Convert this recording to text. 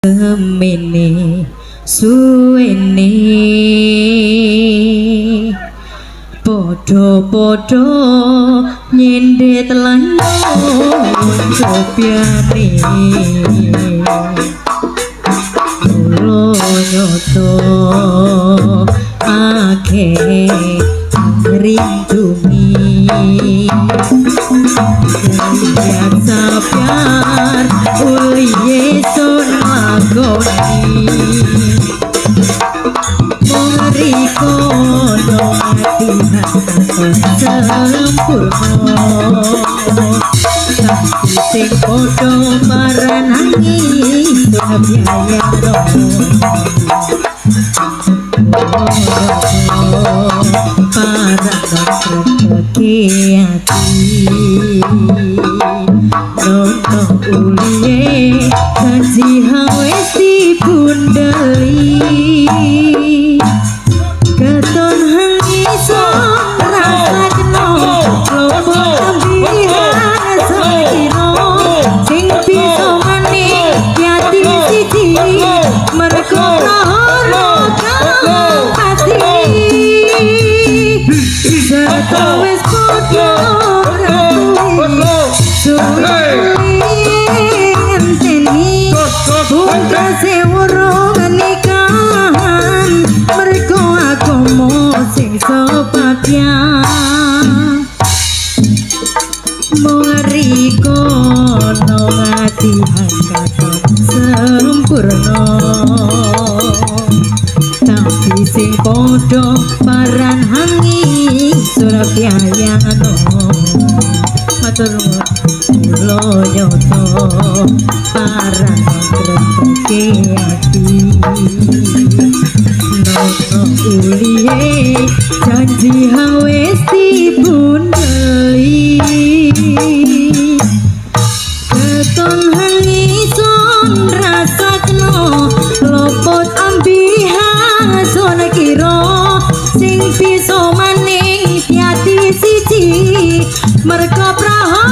Semene suwene padha-padha nyendhet lan copiane kula nyoto akeh rindumi sabyar uliye sun lakoni mung rikono ati sempurna tapi sing padha maranangi sun biayano para krekeke ati nono uliye janji wis dibundeli keton hangison rasakno lopo ambihan sakira sing bisa maning ati siji mergo prahara kang pasti serta wis padha ora suwe ngenteni pungkase urung nikahan mergo agama sing sepatya mung rikono ati katon sempurna tapi sing padha paran hangi surabyayano matur nuwun kula nyata paran kreteke ati nono uliye janji wis dibundeli keton hangison rasakno lopot ambihan sun kira sing bisa maning ati siji mergo prahara.